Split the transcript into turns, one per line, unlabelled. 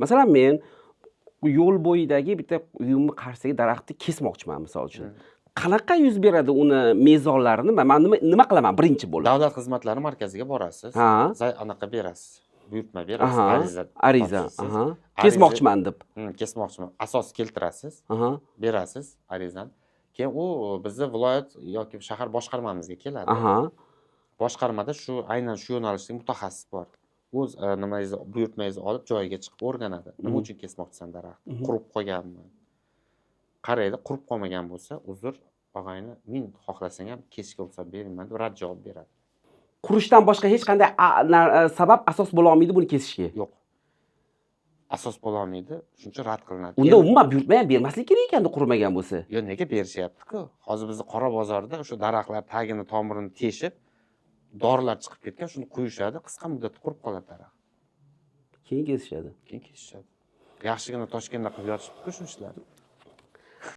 Masalan, men yo'l bo'yidagi bitta uyimni qarshisidagi daraxtni kesmoqchiman, misol uchun. Qanaqa yuz beradi, uni mezonlarini man nima qilaman birinchi bo'lib?
Davlat xizmatlari markaziga borasiz. Anaqa berasiz, buyurtma berasiz, ariza
Ariza.
topshirasiz.
Kesmoqchiman deb.
Kesmoqchiman, asos keltirasiz, berasiz arizani. Keyin u bizni viloyat yoki shahar boshqarmamizga keladi. Boshqarmada shu, aynan shu yo'nalishdagi mutaxassis bor. O'z nimangizni, buyurtmangizni olib, joyiga chiqib o'rganadi: nima uchun kesmoqchisan daraxtni, qurib qolganmi, qaraydi. Qurib qolmagan bo'lsa, "Uzr, og'ayni, ming xohlasang ham kesishga ruxsat bermayman", deb rad javob beradi.
Qurishdan boshqa hech qanday sabab, asos bo'la olmaydi buni kesishga?
Yo'q, asos bo'lolmaydi, shuning uchun rad qilinadi.
Unda umuman buyurtma ham bermaslik kerak ekanda, qurimagan bo'lsa.
Yo'q, nega, berishyapti-ku. Hozir bizni qora bozorda o'sha daraxtlar tagini, tomirini teshib, dorilar chiqib ketgan, shuni quyishadi, qisqa muddatda qurib qoladi daraxt.
Keyin kesishadi.
Keyin kesishadi. Yaxshigina Toshkentda qilib yotishibdi-ku shu ishlarni.